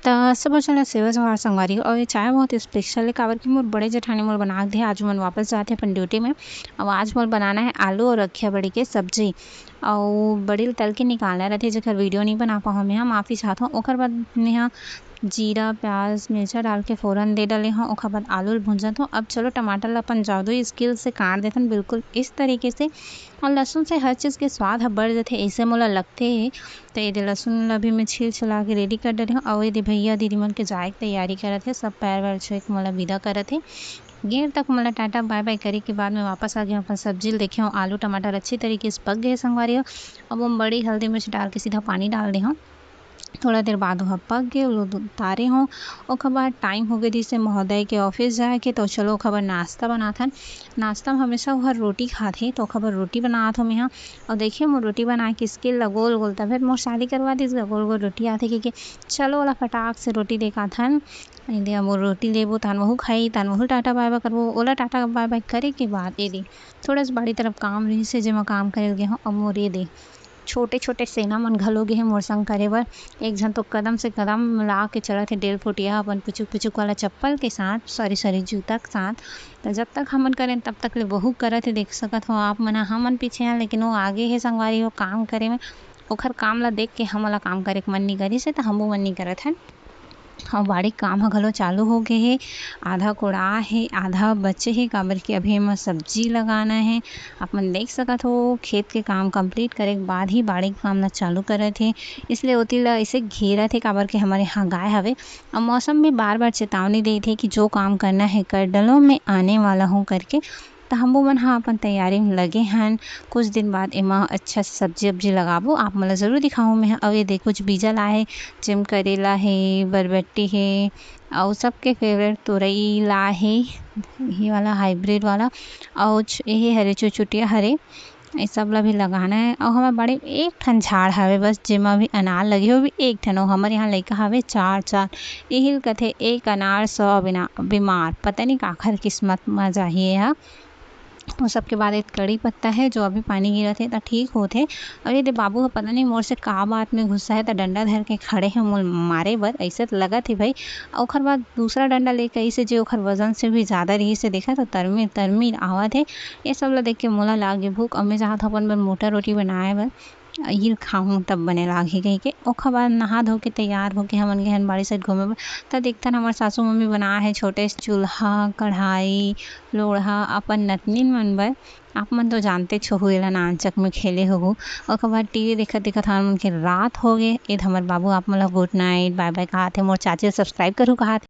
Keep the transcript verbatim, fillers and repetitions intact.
त सब झन ला सेवा जोहार संगवारी हो। अउ ये चाय बहुत स्पेशल हे, काबर कि मोर बड़े जेठानी मोर बना के दे। आज मन वापस जाते अपन ड्यूटी में। अब आज मोर बनाना है आलू और रखिया बड़ी के सब्जी। अउ बड़ी ल तल के निकालना रहते, जेकर वीडियो नहीं बना पाऊँ मैं, माफ़ी चाहत हूँ। ओकर बाद मैं ह जीरा, प्याज, मिर्चा डाल के फोरन दे डले हूँ। ओकर बाद आलू ल भूंजत हूँ। अब चलो टमाटर ला अपन जादुई स्किल से काट देथन बिल्कुल इस तरीके से। और लहसुन से हर चीज़ के स्वाद ह बढ़ जाथे, ऐसे मोला लगथे। तो ये दे लहसुन ला भी मैं छील छिला के रेडी कर डले हूँ। और ये दे भैया दीदी मन के जाए के तैयारी करत हे, सब पैर वैर छुए के मोला विदा करत हे। गेट तक मोला टाटा बाय बाय करे के बाद मैं वापस आ गया अपन सब्जी ल। देखे हूँ आलू टमाटर अच्छी तरीके से पक गए संगवारी हो। अब हम बड़ी हल्दी मिर्च डाल के सीधा पानी डाल दे हूँ। थोड़ा देर बाद वह पक गए, वो उतारे हूँ। ओकर बाद टाइम हो गए जिससे महोदय के ऑफिस जाए के, तो चलो ओकर बाद नाश्ता बनाथन। नाश्ता में हमेशा वह रोटी खाथे, तो ओकर बाद रोटी बनात हूँ मैं ह। और देखिए मोर रोटी बनाए के स्किल ला गोल गोल, तभे मोर शादी करवा दिस गा, गोल गोल रोटी आथे के, के चलो ओला फटाक से रोटी देखाथन। ए दे अब वो रोटी लेबो, तहन वहू खाई, तहन वहू टाटा बाय बाय करबो। ओला टाटा बाय बाय करे के बाद ए दे थोड़ा सा बाड़ी तरफ काम रहिस हे, जेमा काम करे ल गे हूँ। अब मोर ए दे छोटे छोटे सेना मन घलो गे हे मोर संग करे बर। एक झन तो कदम से कदम मिला के चलत हे, डेढ़ फुटिया अपन पुचुक पुचुक वाला चप्पल के साथ, सॉरी सॉरी, जूता के साथ। तो जब तक हमन करें तब तक ले वहू करत हे, देख सकत हो आप मन ह। हमन पीछे हैं लेकिन वो आगे हे संगवारी हो काम करे में। ओखर काम ला देख के हमन ला काम करे के मन नहीं करिस हे, तो हमू मन नहीं करत हन। अउ बाड़ी काम ह घलो चालू हो गे हे। आधा कोड़ा हे, आधा बचे हे, काबर कि अभी एमा सब्जी लगाना हे। आप मन देख सकत हो, खेत के काम कंप्लीट करे के बाद ही बाड़ी के काम ला चालू करत हे। इसलिए ओती ला ऐसे घेरत हे, काबर कि हमर यहाँ गाय हवे। अउ मौसम भी बार-बार चेतावनी देत हे कि जो काम करना है कर डलो, मैं आने वाला हूँ करके। त हमू मन ह अपन तैयारी में लगे हन। कुछ दिन बाद एमा अच्छा से सब्जी-अब्जी लगाबो, आप मन ला जरूर दिखाहूँ मैं ह। अउ ये देखो कुछ बीजा लाए हे, जेम करेला हे, बरबट्टी हे, अउ सबके फेवरेट तुरई लाए हे, ये वाला हाइब्रिड वाला, अउ छ-, ये हरे चुचुटिया हरे, ये सब ला भी लगाना है। अउ हमर बाड़ी एक ठन झाड़ हवे बस, जेमा भी अनार लगे हे, वो भी एक ठन। अउ हमर यहाँ लइका हवे चार, चार, यही ल कथे एक अनार सौ बिना-, बीमार, पता नहीं काखर किस्मत म जाही ये ह। वो सबके बाद एक कड़ी पत्ता है, जो अभी पानी गिरत हे, त ठीक होत हे। अउ ये दे बाबू ह पता नहीं मोर से का बात में गुस्सा है, त डंडा धर के खड़े हे मोल मारे बर, ऐसे त लगत हे भाई। अउ ओखर बाद दूसरा डंडा लेके अइसे, जे ओखर वजन से भी ज़्यादा रहिस हे, देखा तो तरमीर तरमीर आवत हे। ये सब ला देख के मोला लागे भूख। अब मैं चाहत हूँ अपन बर मोटा रोटी बनाए बर, यही खाहूँ तब बने लागही कहिके। ओखर बाद नहा धो के तैयार होके हमन गे हन बाड़ी side घूमे बर। त देखथन हमर सासू मम्मी बनाए हे छोटे से चूल्हा, कढ़ाई, लोढ़ा अपन नतनीन मन बर। आप मन तो जानते छो, हुए ला नानचक में खेले होहू। ओकर बाद टीवी देखत देखत हमन के रात हो गे। एद हमर बाबू आप मन ला गुड नाइट, बाय बाय कहात हे। मोर चाची सब्सक्राइब करहू कहात